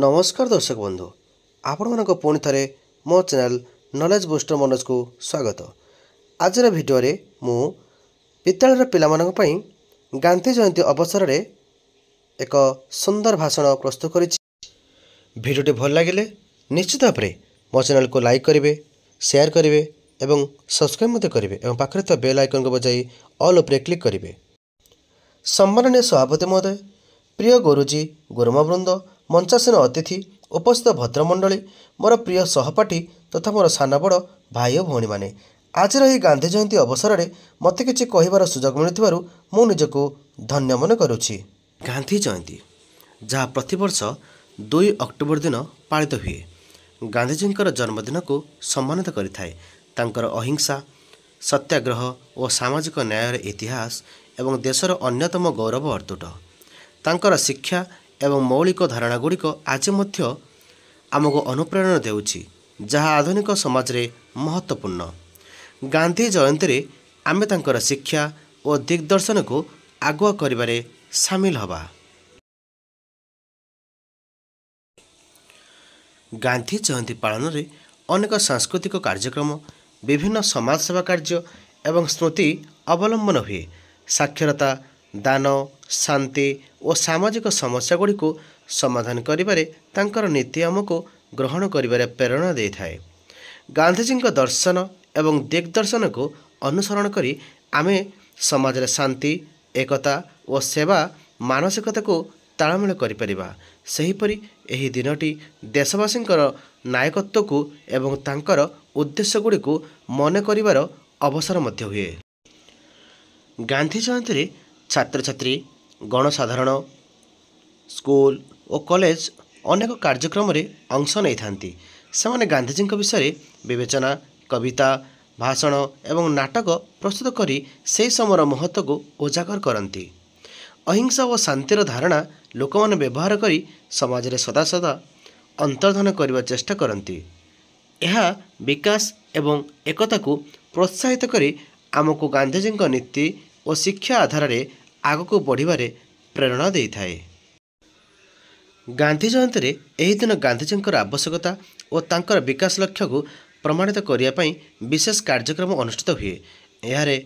ନମସ୍କାର ଦର୍ଶକ ବନ୍ଧୁ, ଆପଣମାନଙ୍କୁ ପୁଣି ଥରେ ମୋ ଚ୍ୟାନେଲ୍ ନଲେଜ୍ ବୁଷ୍ଟର ମନୋଜକୁ ସ୍ୱାଗତ। ଆଜିର ଭିଡ଼ିଓରେ ମୁଁ ବିଦ୍ୟାଳୟର ପିଲାମାନଙ୍କ ପାଇଁ ଗାନ୍ଧୀ ଜୟନ୍ତୀ ଅବସରରେ ଏକ ସୁନ୍ଦର ଭାଷଣ ପ୍ରସ୍ତୁତ କରିଛି। ଭିଡ଼ିଓଟି ଭଲ ଲାଗିଲେ ନିଶ୍ଚିତ ଭାବରେ ମୋ ଚ୍ୟାନେଲକୁ ଲାଇକ୍ କରିବେ, ସେୟାର କରିବେ ଏବଂ ସବସ୍କ୍ରାଇବ୍ ମଧ୍ୟ କରିବେ ଏବଂ ପାଖରେ ଥିବା ବେଲ୍ ଆଇକନ୍କୁ ବଜାଇ ଅଲ୍ ଉପରେ କ୍ଲିକ୍ କରିବେ। ସମ୍ମାନନୀୟ ସଭାପତି ମହୋଦୟ, ପ୍ରିୟ ଗୁରୁଜୀ, ଗୁରୁମାବୃନ୍ଦ, ମଞ୍ଚାସୀନ ଅତିଥି, ଉପସ୍ଥିତ ଭଦ୍ରମଣ୍ଡଳୀ, ମୋର ପ୍ରିୟ ସହପାଠୀ ତଥା ମୋର ସାନ ବଡ଼ ଭାଇ ଓ ଭଉଣୀମାନେ, ଆଜିର ଏହି ଗାନ୍ଧୀ ଜୟନ୍ତୀ ଅବସରରେ ମୋତେ କିଛି କହିବାର ସୁଯୋଗ ମିଳୁଥିବାରୁ ମୁଁ ନିଜକୁ ଧନ୍ୟ ମନେ କରୁଛି। ଗାନ୍ଧୀ ଜୟନ୍ତୀ ଯାହା ପ୍ରତିବର୍ଷ 2 ଅକ୍ଟୋବର ଦିନ ପାଳିତ ହୁଏ, ଗାନ୍ଧିଜୀଙ୍କର ଜନ୍ମଦିନକୁ ସମ୍ମାନିତ କରିଥାଏ। ତାଙ୍କର ଅହିଂସା, ସତ୍ୟାଗ୍ରହ ଓ ସାମାଜିକ ନ୍ୟାୟର ଇତିହାସ ଏବଂ ଦେଶର ଅନ୍ୟତମ ଗୌରବ ଅତୁଟ। ତାଙ୍କର ଶିକ୍ଷା ଏବଂ ମୌଳିକ ଧାରଣାଗୁଡ଼ିକ ଆଜି ମଧ୍ୟ ଆମକୁ ଅନୁପ୍ରେରଣା ଦେଉଛି, ଯାହା ଆଧୁନିକ ସମାଜରେ ମହତ୍ତ୍ୱପୂର୍ଣ୍ଣ। ଗାନ୍ଧୀ ଜୟନ୍ତୀରେ ଆମେ ତାଙ୍କର ଶିକ୍ଷା ଓ ଦିଗ୍ଦର୍ଶନକୁ ଆଗୁଆ କରିବାରେ ସାମିଲ ହେବା। ଗାନ୍ଧୀ ଜୟନ୍ତୀ ପାଳନରେ ଅନେକ ସାଂସ୍କୃତିକ କାର୍ଯ୍ୟକ୍ରମ, ବିଭିନ୍ନ ସମାଜସେବା କାର୍ଯ୍ୟ ଏବଂ ସ୍ମୃତି ଅବଲମ୍ବନ ହୁଏ। ସାକ୍ଷରତା, ଦାନ, ଶାନ୍ତି ଓ ସାମାଜିକ ସମସ୍ୟାଗୁଡ଼ିକୁ ସମାଧାନ କରିବାରେ ତାଙ୍କର ନୀତି ଆମକୁ ଗ୍ରହଣ କରିବାରେ ପ୍ରେରଣା ଦେଇଥାଏ। ଗାନ୍ଧିଜୀଙ୍କ ଦର୍ଶନ ଏବଂ ଦିଗ୍ଦର୍ଶନକୁ ଅନୁସରଣ କରି ଆମେ ସମାଜରେ ଶାନ୍ତି, ଏକତା ଓ ସେବା ମାନସିକତାକୁ ତାଳମେଳ କରିପାରିବା। ସେହିପରି ଏହି ଦିନଟି ଦେଶବାସୀଙ୍କର ନାୟକତ୍ୱକୁ ଏବଂ ତାଙ୍କର ଉଦ୍ଦେଶ୍ୟଗୁଡ଼ିକୁ ମନେ କରିବାର ଅବସର ମଧ୍ୟ ହୁଏ। ଗାନ୍ଧୀ ଜୟନ୍ତୀରେ ଛାତ୍ରଛାତ୍ରୀ, ଗଣସାଧାରଣ, ସ୍କୁଲ ଓ କଲେଜ ଅନେକ କାର୍ଯ୍ୟକ୍ରମରେ ଅଂଶ ନେଇଥାନ୍ତି। ସେମାନେ ଗାନ୍ଧିଜୀଙ୍କ ବିଷୟରେ ବିବେଚନା, କବିତା, ଭାଷଣ ଏବଂ ନାଟକ ପ୍ରସ୍ତୁତ କରି ସେହି ସମୟର ମହତ୍ତ୍ୱକୁ ଉଜାଗର କରନ୍ତି। ଅହିଂସା ଓ ଶାନ୍ତିର ଧାରଣା ଲୋକମାନେ ବ୍ୟବହାର କରି ସମାଜରେ ସଦାସଦା ଅନ୍ତର୍ଧାନ କରିବା ଚେଷ୍ଟା କରନ୍ତି। ଏହା ବିକାଶ ଏବଂ ଏକତାକୁ ପ୍ରୋତ୍ସାହିତ କରି ଆମକୁ ଗାନ୍ଧିଜୀଙ୍କ ନୀତି ଓ ଶିକ୍ଷା ଆଧାରରେ ଆଗକୁ ବଢ଼ିବାରେ ପ୍ରେରଣା ଦେଇଥାଏ। ଗାନ୍ଧୀ ଜୟନ୍ତୀରେ ଏହି ଦିନ ଗାନ୍ଧିଜୀଙ୍କର ଆବଶ୍ୟକତା ଓ ତାଙ୍କର ବିକାଶ ଲକ୍ଷ୍ୟକୁ ପ୍ରମାଣିତ କରିବା ପାଇଁ ବିଶେଷ କାର୍ଯ୍ୟକ୍ରମ ଅନୁଷ୍ଠିତ ହୁଏ। ଏହାରେ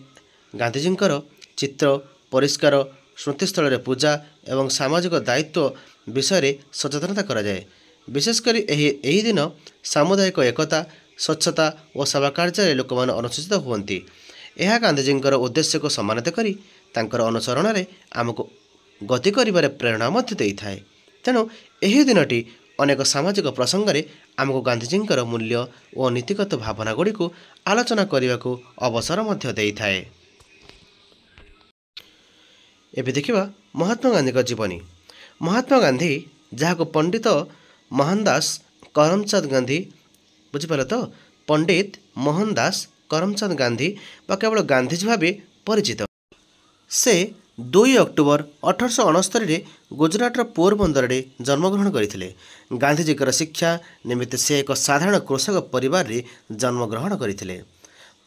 ଗାନ୍ଧିଜୀଙ୍କର ଚିତ୍ର, ପରିଷ୍କାର ସ୍ମୃତିସ୍ଥଳରେ ପୂଜା ଏବଂ ସାମାଜିକ ଦାୟିତ୍ୱ ବିଷୟରେ ସଚେତନତା କରାଯାଏ। ବିଶେଷ କରି ଏହି ଦିନ ସାମୁଦାୟିକ ଏକତା, ସ୍ୱଚ୍ଛତା ଓ ସେବା କାର୍ଯ୍ୟରେ ଲୋକମାନେ ଅନୁସୂଚିତ ହୁଅନ୍ତି। ଏହା ଗାନ୍ଧିଜୀଙ୍କର ଉଦ୍ଦେଶ୍ୟକୁ ସମ୍ମାନିତ କରି ତାଙ୍କର ଅନୁସରଣରେ ଆମକୁ ଗତି କରିବାରେ ପ୍ରେରଣା ମଧ୍ୟ ଦେଇଥାଏ। ତେଣୁ ଏହି ଦିନଟି ଅନେକ ସାମାଜିକ ପ୍ରସଙ୍ଗରେ ଆମକୁ ଗାନ୍ଧିଜୀଙ୍କର ମୂଲ୍ୟ ଓ ନୀତିଗତ ଭାବନାଗୁଡ଼ିକୁ ଆଲୋଚନା କରିବାକୁ ଅବସର ମଧ୍ୟ ଦେଇଥାଏ। ଏବେ ଦେଖିବା ମହାତ୍ମା ଗାନ୍ଧୀଙ୍କ ଜୀବନୀ। ମହାତ୍ମା ଗାନ୍ଧୀ, ଯାହାକୁ ପଣ୍ଡିତ ମୋହନଦାସ କରମଚାନ୍ଦ ଗାନ୍ଧୀ, ବୁଝିପାରିଲ ତ, ପଣ୍ଡିତ ମୋହନ ଦାସ କରମଚାନ୍ଦ ଗାନ୍ଧୀ ବା କେବଳ ଗାନ୍ଧିଜୀ ଭାବେ ପରିଚିତ। ସେ 2 ଅକ୍ଟୋବର 1869ରେ ଗୁଜରାଟର ପୋରବନ୍ଦରରେ ଜନ୍ମଗ୍ରହଣ କରିଥିଲେ। ଗାନ୍ଧିଜୀଙ୍କର ଶିକ୍ଷା ନିମିତ୍ତ ସେ ଏକ ସାଧାରଣ କୃଷକ ପରିବାରରେ ଜନ୍ମଗ୍ରହଣ କରିଥିଲେ।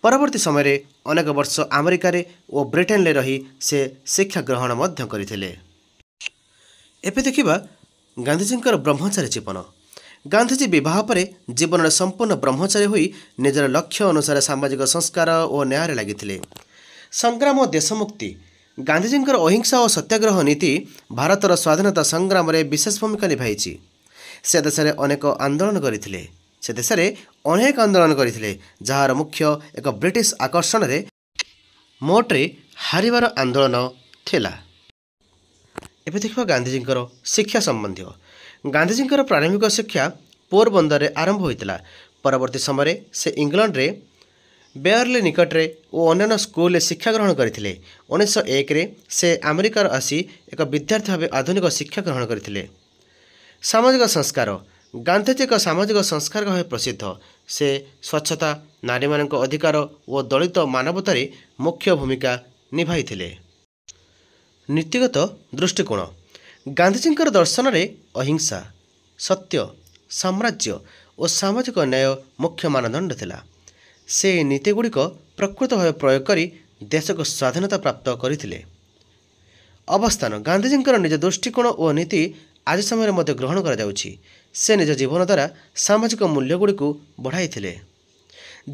ପରବର୍ତ୍ତୀ ସମୟରେ ଅନେକ ବର୍ଷ ଆମେରିକାରେ ଓ ବ୍ରିଟେନରେ ରହି ସେ ଶିକ୍ଷା ଗ୍ରହଣ ମଧ୍ୟ କରିଥିଲେ। ଏବେ ଦେଖିବା ଗାନ୍ଧିଜୀଙ୍କର ବ୍ରହ୍ମଚାରୀ ଜୀବନ। ଗାନ୍ଧିଜୀ ବିବାହ ପରେ ଜୀବନରେ ସମ୍ପୂର୍ଣ୍ଣ ବ୍ରହ୍ମଚାରୀ ହୋଇ ନିଜର ଲକ୍ଷ୍ୟ ଅନୁସାରେ ସାମାଜିକ ସଂସ୍କାର ଓ ନ୍ୟାୟରେ ଲାଗିଥିଲେ। ସଂଗ୍ରାମ ଓ ଦେଶମୁକ୍ତି। ଗାନ୍ଧିଜୀଙ୍କର ଅହିଂସା ଓ ସତ୍ୟାଗ୍ରହ ନୀତି ଭାରତର ସ୍ୱାଧୀନତା ସଂଗ୍ରାମରେ ବିଶେଷ ଭୂମିକା ନିଭାଇଛି। ସେ ଦେଶରେ ଅନେକ ଆନ୍ଦୋଳନ କରିଥିଲେ। ସେ ଦେଶରେ ଅନେକ ଆନ୍ଦୋଳନ କରିଥିଲେ, ଯାହାର ମୁଖ୍ୟ ଏକ ବ୍ରିଟିଶ ଆକର୍ଷଣରେ ମୋଟରେ ହାରିବାର ଆନ୍ଦୋଳନ ଥିଲା। ଏବେ ଦେଖିବା ଗାନ୍ଧିଜୀଙ୍କର ଶିକ୍ଷା ସମ୍ବନ୍ଧୀୟ। ଗାନ୍ଧିଜୀଙ୍କର ପ୍ରାରମ୍ଭିକ ଶିକ୍ଷା ପୋରବନ୍ଦରରେ ଆରମ୍ଭ ହୋଇଥିଲା। ପରବର୍ତ୍ତୀ ସମୟରେ ସେ ଇଂଲଣ୍ଡରେ ବେୟରଲି ନିକଟରେ ଓ ଅନ୍ୟାନ୍ୟ ସ୍କୁଲରେ ଶିକ୍ଷା ଗ୍ରହଣ କରିଥିଲେ। 1901ରେ ସେ ଆମେରିକାର ଆସି ଏକ ବିଦ୍ୟାର୍ଥୀ ଭାବେ ଆଧୁନିକ ଶିକ୍ଷା ଗ୍ରହଣ କରିଥିଲେ। ସାମାଜିକ ସଂସ୍କାର। ଗାନ୍ଧିଜୀ ଏକ ସାମାଜିକ ସଂସ୍କାରକ ଭାବେ ପ୍ରସିଦ୍ଧ। ସେ ସ୍ୱଚ୍ଛତା, ନାରୀମାନଙ୍କ ଅଧିକାର ଓ ଦଳିତ ମାନବତାରେ ମୁଖ୍ୟ ଭୂମିକା ନିଭାଇଥିଲେ। ନୀତିଗତ ଦୃଷ୍ଟିକୋଣ। ଗାନ୍ଧିଜୀଙ୍କର ଦର୍ଶନରେ ଅହିଂସା, ସତ୍ୟ, ସାମ୍ରାଜ୍ୟ ଓ ସାମାଜିକ ନ୍ୟାୟ ମୁଖ୍ୟ ମାନଦଣ୍ଡ ଥିଲା। ସେ ନୀତିଗୁଡ଼ିକ ପ୍ରକୃତ ଭାବେ ପ୍ରୟୋଗ କରି ଦେଶକୁ ସ୍ୱାଧୀନତା ପ୍ରାପ୍ତ କରିଥିଲେ। ଅବସ୍ଥାନ। ଗାନ୍ଧିଜୀଙ୍କର ନିଜ ଦୃଷ୍ଟିକୋଣ ଓ ନୀତି ଆଜି ସମୟରେ ମଧ୍ୟ ଗ୍ରହଣ କରାଯାଉଛି। ସେ ନିଜ ଜୀବନ ଦ୍ୱାରା ସାମାଜିକ ମୂଲ୍ୟଗୁଡ଼ିକୁ ବଢ଼ାଇଥିଲେ,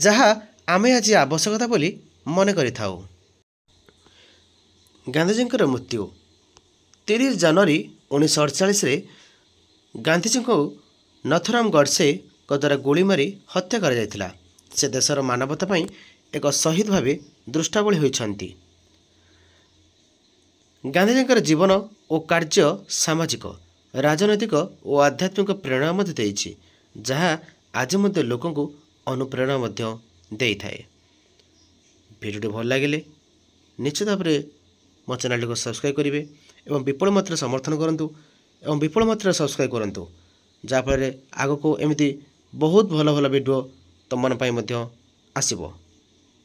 ଯାହା ଆମେ ଆଜି ଆବଶ୍ୟକତା ବୋଲି ମନେ କରିଥାଉ। ଗାନ୍ଧିଜୀଙ୍କର ମୃତ୍ୟୁ 30 ଜାନୁଆରୀ 1948ରେ ଗାନ୍ଧିଜୀଙ୍କୁ ନଥୁରାମ ଗଡ଼ସେଙ୍କ ଦ୍ୱାରା ଗୁଳି ମାରି ହତ୍ୟା କରାଯାଇଥିଲା। ସେ ଦେଶର ମାନବତା ପାଇଁ ଏକ ଶହୀଦ ଭାବେ ଦୃଷ୍ଟାବଳୀ ହୋଇଛନ୍ତି। ଗାନ୍ଧିଜୀଙ୍କର ଜୀବନ ଓ କାର୍ଯ୍ୟ ସାମାଜିକ, ରାଜନୈତିକ ଓ ଆଧ୍ୟାତ୍ମିକ ପ୍ରେରଣା ମଧ୍ୟ ଦେଇଛି, ଯାହା ଆଜି ମଧ୍ୟ ଲୋକଙ୍କୁ ଅନୁପ୍ରେରଣା ମଧ୍ୟ ଦେଇଥାଏ। ଭିଡ଼ିଓଟି ଭଲ ଲାଗିଲେ ନିଶ୍ଚିତ ଭାବରେ ମୋ ଚ୍ୟାନେଲଟିକୁ ସବସ୍କ୍ରାଇବ୍ କରିବେ ଏବଂ ବିପୁଳ ମାତ୍ରାରେ ସମର୍ଥନ କରନ୍ତୁ ଏବଂ ବିପୁଳ ମାତ୍ରାରେ ସବସ୍କ୍ରାଇବ୍ କରନ୍ତୁ, ଯାହାଫଳରେ ଆଗକୁ ଏମିତି ବହୁତ ଭଲ ଭଲ ଭିଡ଼ିଓ ତୁମମାନଙ୍କ ପାଇଁ ମଧ୍ୟ ଆସିବ।